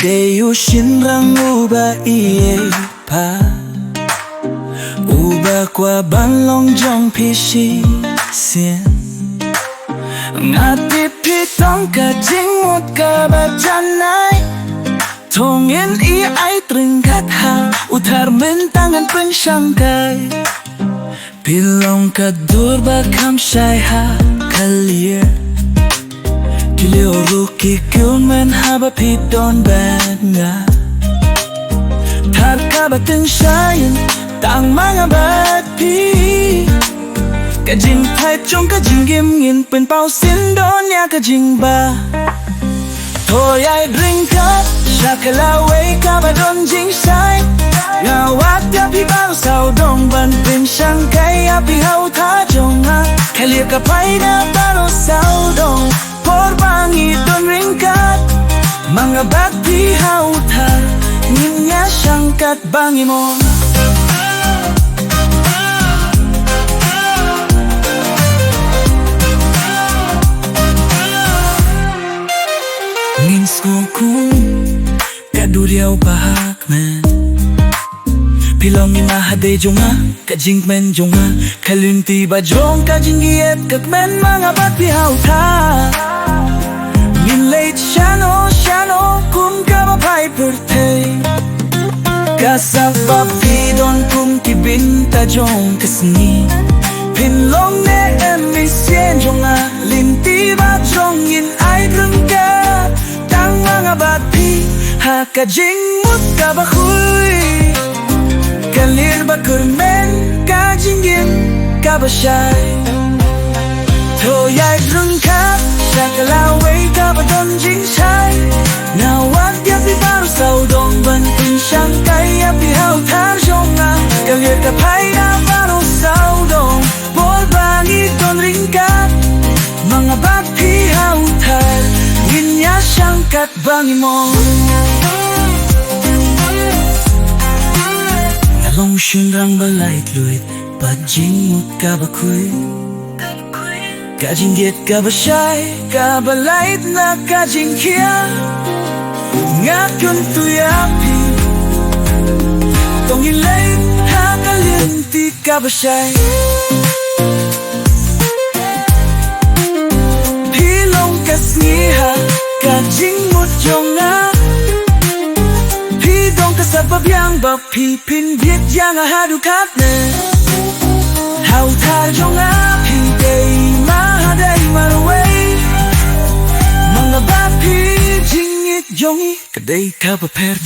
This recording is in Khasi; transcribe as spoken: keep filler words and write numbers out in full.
Dei u shynrang uba ïeit pat, uba kwah ban long jong phi shisien. Nga tip phi tang ka jingmut kaba janai. To ngin ïai ryngkat ha u thar mynta ngan pynshangkai. Phi long ka dur ba kham shai ha ka lier. Ki leh ruh ki kyrmen haba phi don bad nga. Thar kaba tyngshaiñ tang ma nga bad phi. Ka jingpait jong ka jingim ngin pynpaw sien don ïa ka jingbha. To ïai ryngkat sha ka lawei kaba don jingshai. Nga wad ïa phi baroh sawdong ban pynshangkai ïa phi ha u thar jong nga. Ka lier ka phai na baroh sawdong por ba ngi don ryngkat. Ma nga bad phi ha u thar ngin ïashangkat ba ngi mon. Ngin sngewkhum ka duriaw ba ha kmen. Phi long i mahadei jong nga, ka jingkmen jong nga, ka lynti ba jong ka jingïeit ka kmen ma nga bad phi ha u thar. Ngin leit shano shano kum kaba phai pyrthei. Ka sap ba phi don kum ki bynta jong ka sngi. Phin long ne em i sien jong nga, lynti ba jong ngin ïai ryngkat. Tang ma nga bad phi ha ka jingmut kaba khui. Ka lier ba kyrmen, ka jingim kaba shai. To ïai ryngkat sha ka lawei kaba don jingshai. Nga wad ïa phi baroh sawdong ban pynshangkai ïa phi ha u thar jong nga. Ka lier ka phai na baroh sawdong por ba ngi don ryngkat. Ma nga bad phi ha u thar ngin ïashangkat ba ngi mon. Nga long shynrang ba lait luid bad jingmut kaba khui. Ka jingïeit kaba shai kaba lait na ka jingkhia. Nga kyntu ïa phi, to ngin leit ha ka lynti kaba shai. Phi long ka sngi ha ka jingmut jong nga. Phi don ka sap ba biang ba phi pynbieit ïa nga haduh katne. Ha u thar jong nga phi dei mahadei marwei. Ma nga bad phi jingïeit jong ngi ka dei kaba pher.